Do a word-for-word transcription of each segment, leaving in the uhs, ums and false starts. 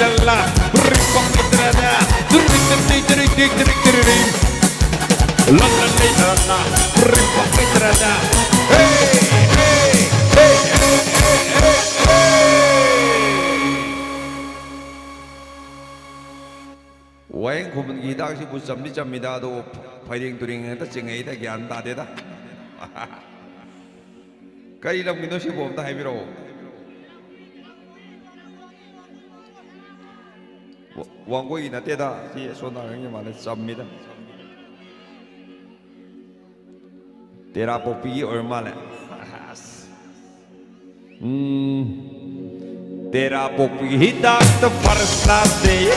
La, ring pong itra da, ring ring ring ring ring ring ring ring. La la la la la, ring pong itra da. Hey, hey, hey, hey, hey, hey. ꯋꯥꯍꯦꯡ ꯈꯨꯃꯟꯒꯤ ꯍꯤꯗꯥꯛꯁꯤꯕꯨ ꯆꯝꯗꯤ ꯆꯝꯃꯤꯗ, ꯑꯗꯣ ꯐꯩꯔꯦꯡ ꯇꯨꯔꯦꯡ ꯍꯦꯛꯇ ꯆꯤꯡꯉꯛꯏꯗ, ꯒ꯭ꯌꯥꯟ ꯇꯥꯗꯦꯗ꯫ ꯀꯔꯤ ꯂꯝꯒꯤꯅꯣ ꯁꯤꯕꯨ ꯑꯝꯇ ꯍꯥꯏꯕꯤꯔꯛꯑꯣ꯫ ꯋꯥ-, ꯋꯥꯡꯒꯣꯏꯒꯤ ꯅꯠꯇꯦꯗ, ꯁꯤ ꯑꯁꯣꯝ ꯅꯥꯀꯟꯒꯤ ꯃꯥꯜꯂꯦ, ꯆꯝꯃꯤꯗ꯫ ꯇꯦꯔꯥ ꯄꯣꯛꯄꯤꯒꯤ ꯑꯣꯏꯔ ꯃꯥꯜꯂꯦ꯫ ꯑꯁ꯫ ꯎꯝ꯫ ꯇꯦꯔꯥ ꯄꯣꯛꯄꯤꯒꯤ ꯍꯤꯗꯥꯛꯇ ꯐꯥꯔꯁ ꯀ꯭ꯂꯥꯁꯅꯦ꯫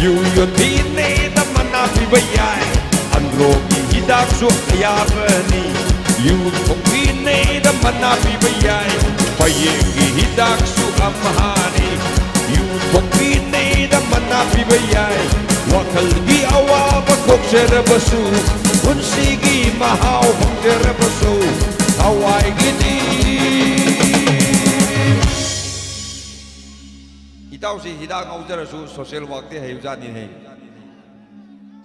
ꯌꯨ ꯌꯣꯠꯄꯤꯅꯦꯗ ꯃꯅꯥ ꯄꯤꯕ ꯌꯥꯏ꯫ ꯑꯟꯗ꯭ꯔꯣꯒꯤ ꯍꯤꯗꯥꯛꯁꯨ ꯑꯌꯥꯕꯅꯤ꯫ ꯌꯨ ꯊꯣꯛꯄꯤꯅꯦꯗ ꯃꯅꯥ ꯄꯤꯕ ꯌꯥꯏ꯫ ꯐꯌꯦꯡꯒꯤ ꯍꯤꯗꯥꯛꯁꯨ ꯑꯝꯍꯥꯅꯤ꯫ ꯌꯨ ꯊꯣꯛꯄꯤꯅꯦꯗ ꯃꯅꯥ ꯄꯤꯕ ꯌꯥꯏ꯫ ꯋꯥꯈꯜꯒꯤ ꯑꯋꯥꯕ ꯀꯣꯛꯆꯔꯕꯁꯨ, ꯄꯨꯟꯁꯤꯒꯤ ꯃꯍꯥꯎ ꯐꯪꯖꯔꯕꯁꯨ, ꯊꯋꯥꯏꯒꯤꯗꯤ꯫ ꯏꯇꯥꯎꯁꯤ ꯍꯤꯗꯥꯛ ꯉꯥꯎꯖꯔꯁꯨ ꯁꯣꯁꯤꯌꯦꯜ ꯋꯥꯛꯇꯤ ꯍꯩꯕꯖꯥꯠꯅꯤꯍꯦ꯫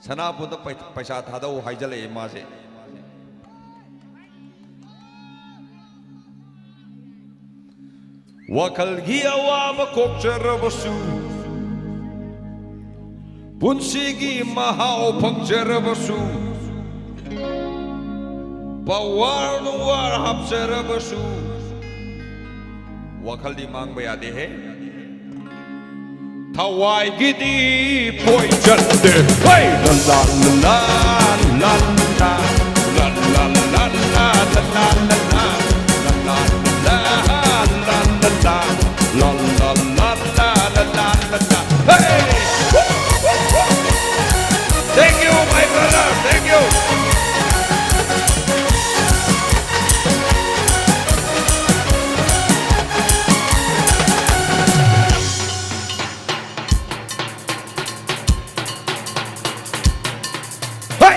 ꯁꯅꯥꯄꯣꯠꯇ ꯄꯩ-, ꯄꯩꯁꯥ ꯊꯥꯗꯧ ꯍꯥꯏꯖꯜꯂꯛꯑꯦ ꯃꯥꯁꯦ꯫ ꯋꯥꯈꯜꯒꯤ ꯑꯋꯥꯕ ꯀꯣꯛꯆꯔꯕꯁꯨ, ꯄꯨꯟꯁꯤꯒꯤ ꯃꯍꯥꯎ ꯐꯪꯖꯔꯕꯁꯨ, ꯄꯋꯥꯔ ꯅꯨꯡꯋꯥꯔ ꯍꯥꯞꯆꯔꯕꯁꯨ, ꯋꯥꯈꯜꯗꯤ ꯃꯥꯡꯕ ꯌꯥꯗꯦꯍꯦ꯫ ꯊꯋꯥꯏꯒꯤꯗꯤ ꯄꯣꯏꯖꯟꯗꯦ꯫ ꯍꯩ! ꯂ ꯂ ꯂ ꯂ ꯂ ꯂ꯫ ꯂ ꯂ ꯂ ꯂ ꯂ ꯂ ꯂ ꯂ꯫ ꯂ ꯂ ꯂ ꯂ ꯂ ꯂ ꯂ ꯂ ꯂ ꯂ꯫ ꯂ ꯂ ꯂ ꯂ ꯂ ꯂ ꯂ ꯂ꯫ Hey! Thank you, my brother. Thank you. Hey!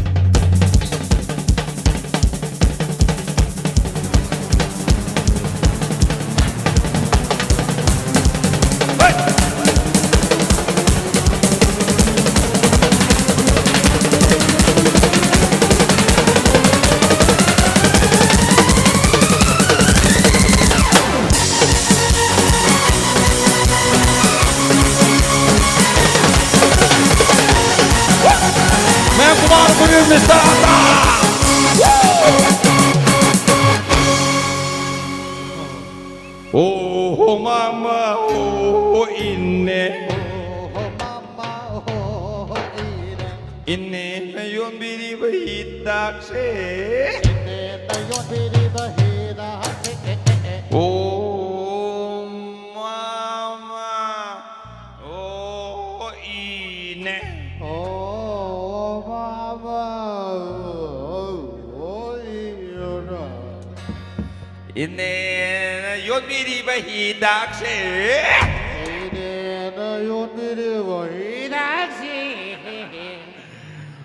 Mister Star! Oh, mama, oh, ine. ꯏꯅꯦꯅ ꯌꯣꯟꯕꯤꯔꯤꯕ ꯍꯤꯗꯥꯛꯁꯦ꯫ ꯏꯅꯦꯅ ꯌꯣꯟꯕꯤꯔꯤꯕ ꯍꯤꯗꯥꯛꯁꯦ꯫ ꯑꯣ, ꯃꯃꯥ꯫ ꯑꯣ, ꯏꯅꯦ꯫ ꯑꯣ, ꯃꯃꯥ꯫ ꯑꯣ, ꯏꯅꯦ꯫ ꯏꯅꯦꯅ ꯌꯣꯟꯕꯤꯔꯤꯕ ꯍꯤꯗꯥꯛꯁꯦ꯫ ꯏꯅꯦꯅ ꯌꯣꯟꯕꯤꯔꯤꯕ ꯍꯤꯗꯥꯛꯁꯦ꯫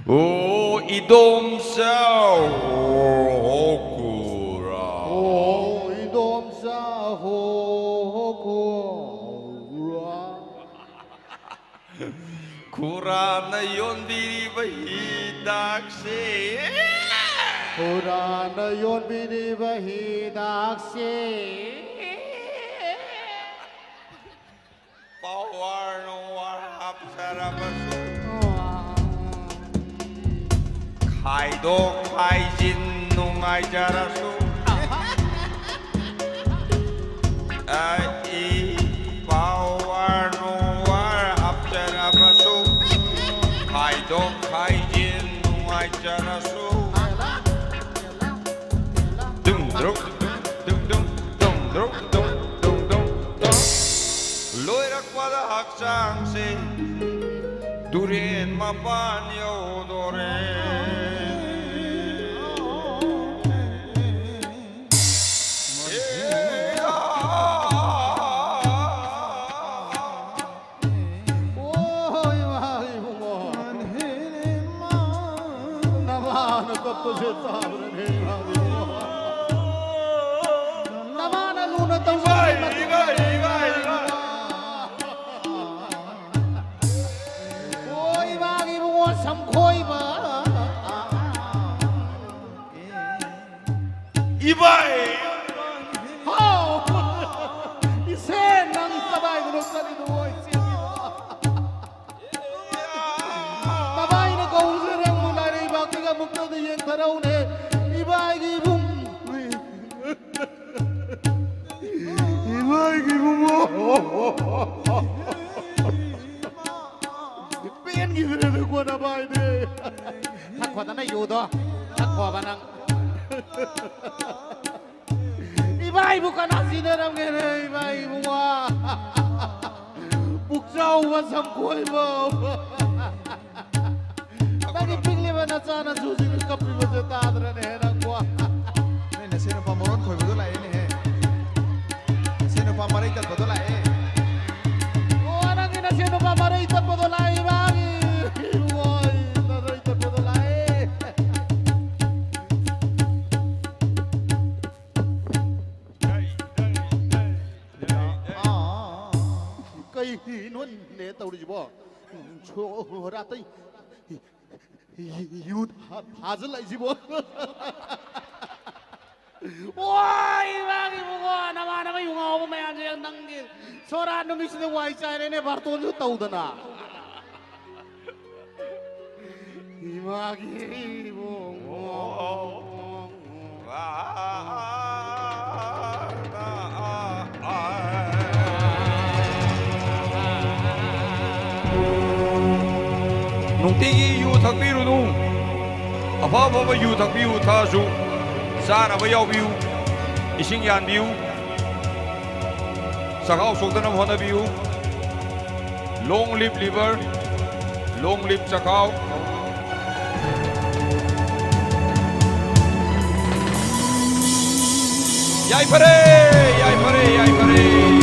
ꯑꯣ, ꯏꯗꯣꯝꯆꯥ, ꯑꯣ, ꯈꯨꯔꯥ꯫ ꯑꯣ, ꯏꯗꯣꯝꯆꯥ, ꯍꯣ, ꯍꯣ, ꯈꯨꯔꯥ꯫ ꯈꯨꯔꯥꯅ ꯌꯣꯟꯕꯤꯔꯤꯕ ꯍꯤꯗꯥꯛꯁꯦ꯫ ꯈꯨꯔꯥꯅ ꯌꯣꯟꯕꯤꯔꯤꯕ ꯍꯤꯗꯥꯛꯁꯦ꯫ ꯄꯥꯋꯔ ꯅꯨꯡꯋꯥꯔ ꯍꯥꯞꯆꯔꯕꯁꯨ, ꯈꯥꯏꯗꯣꯛ ꯈꯥꯏꯖꯤꯟ ꯅꯨꯡꯉꯥꯏꯖꯔꯁꯨ, ꯑꯩ ꯄꯥꯋꯔ ꯅꯨꯡꯋꯥꯔ ꯍꯥꯞꯆꯔꯕꯁꯨ, ꯈꯥꯏꯗꯣꯛ ꯈꯥꯏꯖꯤꯟ ꯅꯨꯡꯉꯥꯏꯖꯔꯁꯨ, ꯗꯨꯡ ꯗ꯭ꯔꯨꯛ, ꯗꯨꯡ ꯗꯨꯡ, ꯗꯨꯡ ꯗ꯭ꯔꯨꯛ, ꯗꯨꯡ ꯗꯨꯡ ꯗꯨꯡ ꯗꯨꯡ꯫ ꯂꯣꯏꯔꯛꯄꯗ ꯍꯛꯆꯥꯡꯁꯦ ꯇꯨꯔꯦꯟ ꯃꯄꯥꯟ ꯌꯧꯗꯣꯔꯦ꯫ ꯑꯣ, ꯏꯃꯥ ꯏꯕꯨꯡꯉꯣ꯫ ꯅꯃꯥꯅ ꯀꯞꯄꯁꯦ ꯇꯥꯕ꯭ꯔꯅꯦ, ꯏꯃꯥ ꯏꯕꯨꯡꯉꯣ? ꯅꯃꯥꯅ ꯂꯨꯅ ꯇꯧꯖꯔꯤ ꯃꯇꯨꯡ ꯏꯃꯥ, ꯏꯃꯥ, ꯏꯃꯥ꯫ ꯑꯣ, ꯏꯃꯥ ꯏꯕꯨꯡꯉꯣ ꯁꯝꯈꯣꯏꯕ꯫ ꯏꯕꯥꯏ! ꯍꯥꯎ! ꯏꯆꯦ, ꯅꯪ ꯀꯗꯥꯏꯗꯅꯣ ꯆꯠꯂꯤꯗꯨꯕꯣ, ꯏꯆꯦ? ꯀꯗꯥꯏꯅ ꯀꯧꯕꯁꯦ ꯅꯪꯕꯨ ꯂꯥꯏꯔꯩꯕ ꯄꯦꯟꯈꯤꯗ꯭ꯔꯦꯗꯀꯣ ꯅꯚꯥꯏꯗꯤ꯫ ꯊꯛꯈꯣꯗꯅ ꯌꯨꯗꯣ꯫ ꯊꯛꯈꯣꯕ ꯅꯪ꯫ ꯏꯕꯥꯏꯕꯨ ꯀꯅꯥ ꯁꯤꯟꯅꯔꯝꯒꯦꯅꯦ, ꯏꯕꯥꯏꯕꯨ ꯋꯥ? ꯄꯨꯛꯆꯥꯎꯕ ꯁꯝꯀꯣꯏꯕ꯫ ꯅꯪꯒꯤ ꯄꯤꯛꯂꯤꯕ ꯅꯆꯥꯅꯁꯨꯁꯤꯡꯅ ꯀꯞꯄꯤꯕꯁꯦ ꯇꯥꯗ꯭ꯔꯅꯦ ꯅꯪꯕꯣ? ꯅꯣꯏ ꯅꯁꯦ ꯅꯨꯄꯥ ꯃꯔꯣꯟ ꯈꯣꯏꯕꯗꯣ ꯂꯥꯛꯑꯦꯅꯦꯍꯦ꯫ ꯅꯁꯦ ꯅꯨꯄꯥ ꯃꯔꯩ ꯇꯠꯄꯗꯣ ꯂꯥꯛꯑꯦ꯫ ꯑꯣ, ꯅꯪꯒꯤ ꯅꯁꯦ ꯅꯨꯄꯥ ꯃꯔꯩ ꯇꯠꯄꯗꯣ ꯂꯥꯛꯑꯦ, ꯏꯃꯥꯒꯤ꯫ ꯏꯃꯣꯏ, ꯃꯔꯩ ꯇꯠꯄꯗꯣ ꯂꯥꯛꯑꯦ꯫ ꯑꯥ, ꯀꯩꯅꯣꯅꯦ ꯇꯧꯔꯤꯁꯤꯕꯣ? ꯁꯣꯔꯥꯇꯩ ꯌꯨ ꯊꯥ-, ꯊꯥꯖꯤꯜꯂꯛꯏꯁꯤꯕꯣ? ꯋꯥꯏ, ꯏꯃꯥꯒꯤ ꯏꯕꯨꯡꯉꯣ, ꯅꯃꯥꯟꯅꯕ ꯌꯨ ꯉꯥꯎꯕ ꯃꯌꯥꯝꯁꯦ ꯅꯪꯒꯤ ꯁꯣꯔꯥꯠ ꯅꯨꯃꯤꯠꯁꯤꯗ ꯋꯥꯏ ꯆꯥꯏꯔꯦꯅꯦ, ꯕꯥꯔꯇꯣꯟꯁꯨ ꯇꯧꯗꯅ꯫ ꯏꯃꯥꯒꯤ ꯏꯕꯨꯡꯉꯣ꯫ ꯅꯨꯡꯇꯤꯒꯤ ꯌꯨ ꯊꯛꯄꯤꯔꯨꯅꯨ꯫ ꯑꯐ ꯑꯐꯕ ꯌꯨ ꯊꯛꯄꯤꯌꯨ, ꯊꯛꯑꯁꯨ ꯆꯥꯅꯕ ꯌꯥꯎꯕꯤꯌꯨ, ꯏꯁꯤꯡ ꯌꯥꯟꯕꯤꯌꯨ, ꯆꯥꯛꯈꯥꯎ ꯁꯣꯛꯇꯅꯕ ꯍꯣꯠꯅꯕꯤꯌꯨ꯫ Long live liver, long live ꯆꯈꯥꯎ꯫ ꯌꯥꯏꯐꯔꯦ, ꯌꯥꯏꯐꯔꯦ, ꯌꯥꯏꯐꯔꯦ꯫